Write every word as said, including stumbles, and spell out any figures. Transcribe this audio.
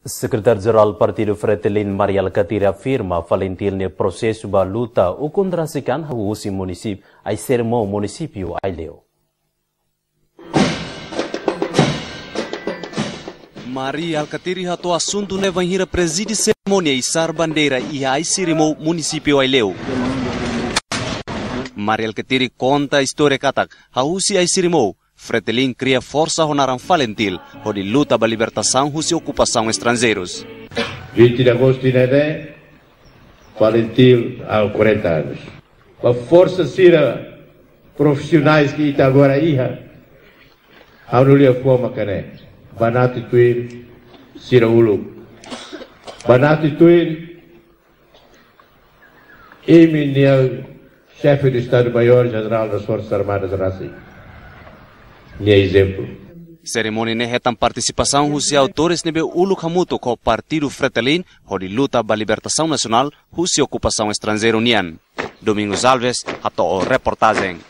Sekretáriu Jerál Partidu Fretilin, Mari Alkatiri, afirma FALINTIL nia prosesu ba luta ukun rasik an hahú husi munisípiu, ai-sira irmaun munisípiu Aileu. Mari Alkatiri hato'o asuntu ne'e bainhira prezide serimónia isar bandeira iha ai-sira irmaun munisípiu Aileu. Mari Alkatiri konta istória katak, hahú husi ai-sira irmaun, Fretilin kria forsa ho naran FALINTIL, hodi luta ba libertasaun husi okupasaun estranjeirus. Vinte de agosto ne'e, FALINTIL há quarenta anos. Ba forsa sira profisionais ke ita agora iha, ha'u-nia liafuan mak ne'e: banati tuir sira uluk. Banati tuir imi-nia Xefe de Estadu-Maiór Jenerál das Forças Armadas rasik nia ezemplu. Serimónia ne'e hetan partisipasaun husi autores ne'ebé uluk hamutuk ho Partidu Fretilin hodi luta ba libertasaun nasionál husi okupasaun estranjeiru nian. Domingos Alves, hato'o reportajen.